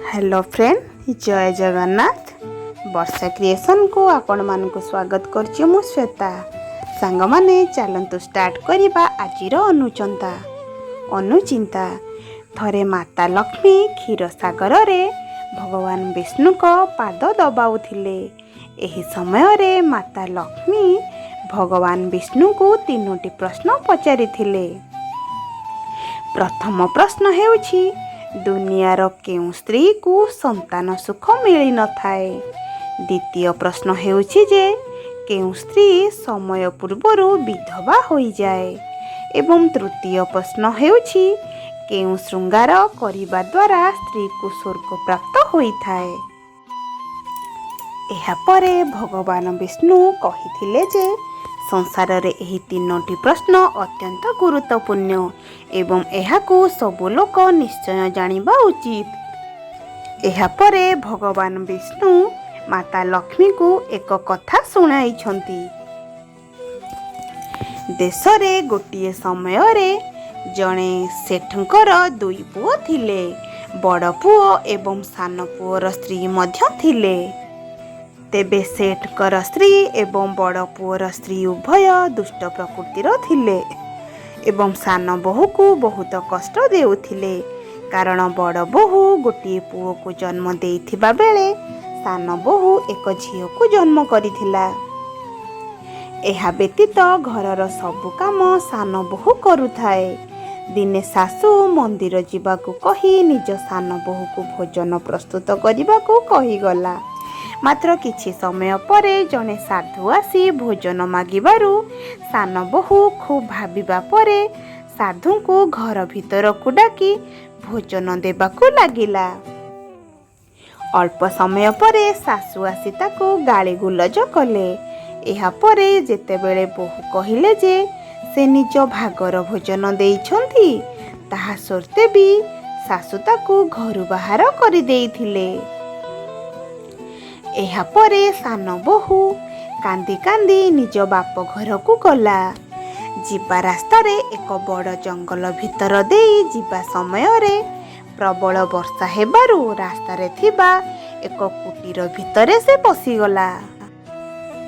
Hello friend, ଜୟ ଜଗନ୍ନାଥ। ବର୍ଷା କ୍ରିଏସନ୍କୁ ଆପଣମାନଙ୍କୁ ସ୍ୱାଗତ କରୁଛି ମୁଁ ଶ୍ୱେତା। ସାଙ୍ଗମାନେ, ଚାଲନ୍ତୁ ଷ୍ଟାର୍ଟ କରିବା ଆଜିର ଅନୁଚିନ୍ତା। ଥରେ ମାତା ଲକ୍ଷ୍ମୀ କ୍ଷୀରସାଗରରେ ଭଗବାନ ବିଷ୍ଣୁଙ୍କ ପାଦ ଦବାଉଥିଲେ। ଏହି ସମୟରେ ମାତା ଲକ୍ଷ୍ମୀ ଭଗବାନ ବିଷ୍ଣୁଙ୍କୁ ତିନୋଟି ପ୍ରଶ୍ନ ପଚାରିଥିଲେ। ପ୍ରଥମ ପ୍ରଶ୍ନ ହେଉଛି, ଦୁନିଆର କେଉଁ ସ୍ତ୍ରୀକୁ ସନ୍ତାନ ସୁଖ ମିଳିନଥାଏ? ଦ୍ୱିତୀୟ ପ୍ରଶ୍ନ ହେଉଛି ଯେ କେଉଁ ସ୍ତ୍ରୀ ସମୟ ପୂର୍ବରୁ ବିଧବା ହୋଇଯାଏ? ଏବଂ ତୃତୀୟ ପ୍ରଶ୍ନ ହେଉଛି, କେଉଁ ଶୃଙ୍ଗାର କରିବା ଦ୍ୱାରା ସ୍ତ୍ରୀକୁ ସ୍ୱର୍ଗ ପ୍ରାପ୍ତ ହୋଇଥାଏ? ଏହାପରେ ଭଗବାନ ବିଷ୍ଣୁ କହିଥିଲେ ଯେ ସଂସାରରେ ଏହି ତିନୋଟି ପ୍ରଶ୍ନ ଅତ୍ୟନ୍ତ ଗୁରୁତ୍ୱପୂର୍ଣ୍ଣ ଏବଂ ଏହାକୁ ସବୁ ଲୋକ ନିଶ୍ଚୟ ଜାଣିବା ଉଚିତ। ଏହାପରେ ଭଗବାନ ବିଷ୍ଣୁ ମାତା ଲକ୍ଷ୍ମୀଙ୍କୁ ଏକ କଥା ଶୁଣାଇଛନ୍ତି। ଦେଶରେ ଗୋଟିଏ ସମୟରେ ଜଣେ ସେଠଙ୍କର ଦୁଇ ପୁଅ ଥିଲେ। ବଡ଼ ପୁଅ ଏବଂ ସାନ ପୁଅର ସ୍ତ୍ରୀ ମଧ୍ୟ ଥିଲେ। ତେବେ ସେଠଙ୍କର ସ୍ତ୍ରୀ ଏବଂ ବଡ଼ ପୁଅର ସ୍ତ୍ରୀ ଉଭୟ ଦୁଷ୍ଟ ପ୍ରକୃତିର ଥିଲେ ଏବଂ ସାନ ବୋହୂକୁ ବହୁତ କଷ୍ଟ ଦେଉଥିଲେ। କାରଣ ବଡ଼ ବୋହୂ ଗୋଟିଏ ପୁଅକୁ ଜନ୍ମ ଦେଇଥିବା ବେଳେ ସାନ ବୋହୂ ଏକ ଝିଅକୁ ଜନ୍ମ କରିଥିଲା। ଏହା ବ୍ୟତୀତ ଘରର ସବୁ କାମ ସାନ ବୋହୂ କରୁଥାଏ। ଦିନେ ଶାଶୁ ମନ୍ଦିର ଯିବାକୁ କହି ନିଜ ସାନ ବୋହୂକୁ ଭୋଜନ ପ୍ରସ୍ତୁତ କରିବାକୁ କହିଗଲା। ମାତ୍ର କିଛି ସମୟ ପରେ ଜଣେ ସାଧୁ ଆସି ଭୋଜନ ମାଗିବାରୁ ସାନ ବୋହୂ ଖୁବ୍ ଭାବିବା ପରେ ସାଧୁଙ୍କୁ ଘର ଭିତରକୁ ଡାକି ଭୋଜନ ଦେବାକୁ ଲାଗିଲା। ଅଳ୍ପ ସମୟ ପରେ ଶାଶୁ ଆସି ତାକୁ ଗାଳିଗୁଲଜ କଲେ। ଏହାପରେ ଯେତେବେଳେ ବୋହୂ କହିଲେ ଯେ ସେ ନିଜ ଭାଗର ଭୋଜନ ଦେଇଛନ୍ତି, ତାହା ସତ୍ତ୍ୱେ ବି ଶାଶୁ ତାକୁ ଘରୁ ବାହାର କରିଦେଇଥିଲେ। ଏହାପରେ ସାନ ବୋହୂ କାନ୍ଦି କାନ୍ଦି ନିଜ ବାପ ଘରକୁ ଗଲା। ଯିବା ରାସ୍ତାରେ ଏକ ବଡ଼ ଜଙ୍ଗଲ ଭିତର ଦେଇ ଯିବା ସମୟରେ ପ୍ରବଳ ବର୍ଷା ହେବାରୁ ରାସ୍ତାରେ ଥିବା ଏକ କୁଟୀର ଭିତରେ ସେ ପଶିଗଲା।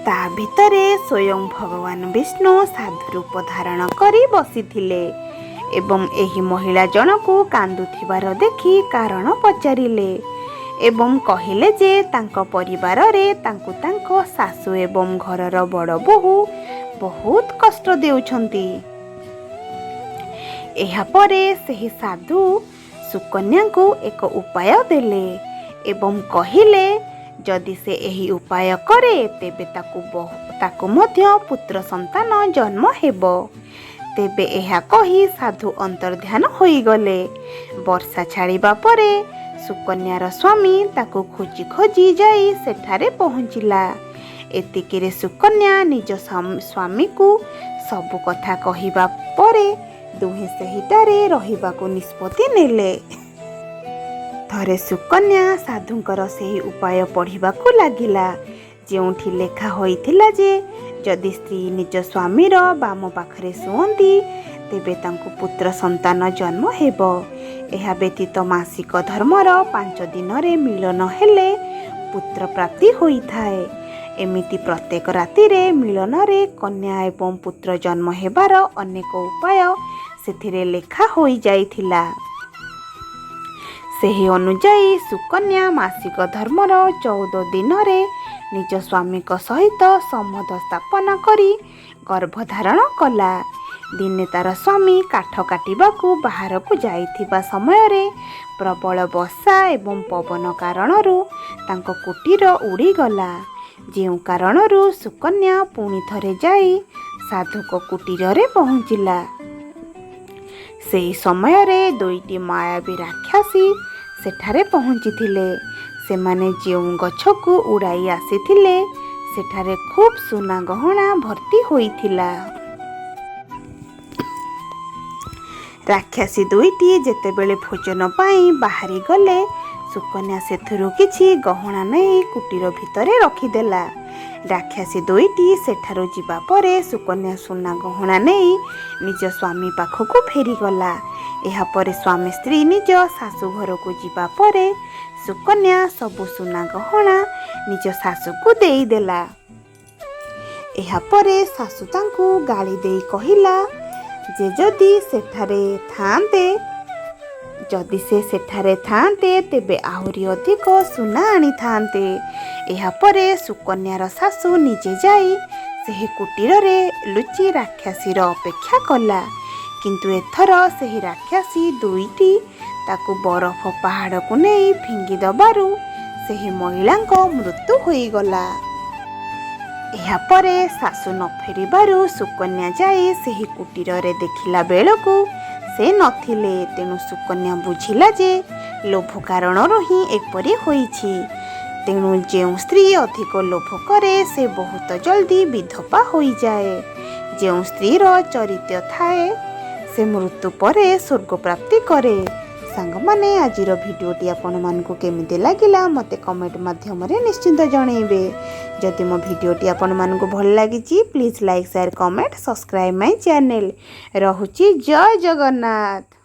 ତା ଭିତରେ ସ୍ୱୟଂ ଭଗବାନ ବିଷ୍ଣୁ ସାଧୁ ରୂପ ଧାରଣ କରି ବସିଥିଲେ ଏବଂ ଏହି ମହିଳା ଜଣକୁ କାନ୍ଦୁଥିବାର ଦେଖି କାରଣ ପଚାରିଲେ ଏବଂ କହିଲେ ଯେ ତାଙ୍କ ପରିବାରରେ ତାଙ୍କୁ ତାଙ୍କ ଶାଶୁ ଏବଂ ଘରର ବଡ଼ ବୋହୂ ବହୁତ କଷ୍ଟ ଦେଉଛନ୍ତି। ଏହାପରେ ସେହି ସାଧୁ ସୁକନ୍ୟାଙ୍କୁ ଏକ ଉପାୟ ଦେଲେ ଏବଂ କହିଲେ, ଯଦି ସେ ଏହି ଉପାୟ କରେ, ତେବେ ତାକୁ ମଧ୍ୟ ପୁତ୍ର ସନ୍ତାନ ଜନ୍ମ ହେବ। ତେବେ ଏହା କହି ସାଧୁ ଅନ୍ତର୍ଧ୍ୟାନ ହୋଇଗଲେ। ବର୍ଷା ଛାଡ଼ିବା ପରେ ସୁକନ୍ୟାର ସ୍ୱାମୀ ତାକୁ ଖୋଜି ଖୋଜି ଯାଇ ସେଠାରେ ପହଞ୍ଚିଲା। ଏତିକିରେ ସୁକନ୍ୟା ନିଜ ସ୍ୱାମୀକୁ ସବୁ କଥା କହିବା ପରେ ଦୁହେଁ ସେହିଠାରେ ରହିବାକୁ ନିଷ୍ପତ୍ତି ନେଲେ। ଥରେ ସୁକନ୍ୟା ସାଧୁଙ୍କର ସେହି ଉପାୟ ପଢ଼ିବାକୁ ଲାଗିଲା, ଯେଉଁଠି ଲେଖା ହୋଇଥିଲା ଯେ ଯଦି ସ୍ତ୍ରୀ ନିଜ ସ୍ୱାମୀର ବାମ ପାଖରେ ଶୁଅନ୍ତି, ତେବେ ତାଙ୍କୁ ପୁତ୍ର ସନ୍ତାନ ଜନ୍ମ ହେବ। ଏହା ବ୍ୟତୀତ ମାସିକ ଧର୍ମର 5 ଦିନରେ ମିଳନ ହେଲେ ପୁତ୍ର ପ୍ରାପ୍ତି ହୋଇଥାଏ। ଏମିତି ପ୍ରତ୍ୟେକ ରାତିରେ ମିଳନରେ କନ୍ୟା ଏବଂ ପୁତ୍ର ଜନ୍ମ ହେବାର ଅନେକ ଉପାୟ ସେଥିରେ ଲେଖା ହୋଇଯାଇଥିଲା। ସେହି ଅନୁଯାୟୀ ସୁକନ୍ୟା ମାସିକ ଧର୍ମର 14 ଦିନରେ ନିଜ ସ୍ୱାମୀଙ୍କ ସହିତ ସମ୍ବନ୍ଧ ସ୍ଥାପନ କରି ଗର୍ଭଧାରଣ କଲା। ଦିନେ ତାର ସ୍ୱାମୀ କାଠ କାଟିବାକୁ ବାହାରକୁ ଯାଇଥିବା ସମୟରେ ପ୍ରବଳ ବର୍ଷା ଏବଂ ପବନ କାରଣରୁ ତାଙ୍କ କୁଟୀର ଉଡ଼ିଗଲା, ଯେଉଁ କାରଣରୁ ସୁକନ୍ୟା ପୁଣି ଥରେ ଯାଇ ସାଧୁଙ୍କ କୁଟୀରରେ ପହଞ୍ଚିଲା। ସେହି ସମୟରେ ଦୁଇଟି ମାୟାବୀ ରାକ୍ଷସୀ ସେଠାରେ ପହଞ୍ଚିଥିଲେ। ସେମାନେ ଯେଉଁ ଗଛକୁ ଉଡ଼ାଇ ଆସିଥିଲେ, ସେଠାରେ ଖୁବ୍ ସୁନା ଗହଣା ଭର୍ତ୍ତି ହୋଇଥିଲା। ରାକ୍ଷସୀ ଦୁଇଟି ଯେତେବେଳେ ଭୋଜନ ପାଇଁ ବାହାରି ଗଲେ, ସୁକନ୍ୟା ସେଥିରୁ କିଛି ଗହଣା ନେଇ କୁଟୀର ଭିତରେ ରଖିଦେଲା। ରାକ୍ଷସୀ ଦୁଇଟି ସେଠାରୁ ଯିବା ପରେ ସୁକନ୍ୟା ସୁନା ଗହଣା ନେଇ ନିଜ ସ୍ୱାମୀ ପାଖକୁ ଫେରିଗଲା। ଏହାପରେ ସ୍ୱାମୀ ସ୍ତ୍ରୀ ନିଜ ଶାଶୁ ଘରକୁ ଯିବା ପରେ ସୁକନ୍ୟା ସବୁ ସୁନା ଗହଣା ନିଜ ଶାଶୁକୁ ଦେଇଦେଲା। ଏହାପରେ ଶାଶୁ ତାଙ୍କୁ ଗାଳି ଦେଇ କହିଲା ଯେ ଯଦି ସେ ସେଠାରେ ଥାଆନ୍ତେ, ତେବେ ଆହୁରି ଅଧିକ ସୁନା ଆଣିଥାନ୍ତେ। ଏହାପରେ ସୁକନ୍ୟାର ଶାଶୁ ନିଜେ ଯାଇ ସେହି କୁଟୀରରେ ଲୁଚି ରାକ୍ଷସୀର ଅପେକ୍ଷା କଲା। କିନ୍ତୁ ଏଥର ସେହି ରାକ୍ଷସୀ ଦୁଇଟି ତାକୁ ବରଫ ପାହାଡ଼କୁ ନେଇ ଫିଙ୍ଗି ଦେବାରୁ ସେହି ମହିଳାଙ୍କ ମୃତ୍ୟୁ ହୋଇଗଲା। ଏହାପରେ ଶାଶୁ ନ ଫେରିବାରୁ ସୁକନ୍ୟା ଯାଇ ସେହି କୁଟୀରରେ ଦେଖିଲା ବେଳକୁ ସେ ନଥିଲେ। ତେଣୁ ସୁକନ୍ୟା ବୁଝିଲା ଯେ ଲୋଭ କାରଣରୁ ହିଁ ଏପରି ହୋଇଛି। ତେଣୁ ଯେଉଁ ସ୍ତ୍ରୀ ଅଧିକ ଲୋଭ କରେ, ସେ ବହୁତ ଜଲ୍ଦି ବିଧବା ହୋଇଯାଏ। ଯେଉଁ ସ୍ତ୍ରୀର ଚରିତ୍ର ଥାଏ, ସେ ମୃତ୍ୟୁ ପରେ ସ୍ୱର୍ଗ ପ୍ରାପ୍ତି କରେ। ସାଙ୍ଗମାନେ, ଆଜିର ଭିଡ଼ିଓଟି ଆପଣମାନଙ୍କୁ କେମିତି ଲାଗିଲା, ମୋତେ କମେଣ୍ଟ ମାଧ୍ୟମରେ ନିଶ୍ଚିନ୍ତ ଜଣେଇବେ। ଯଦି ମୋ ଭିଡ଼ିଓଟି ଆପଣମାନଙ୍କୁ ଭଲ ଲାଗିଛି, please like, share, comment, subscribe my channel. ରହୁଛି, ଜୟ ଜଗନ୍ନାଥ।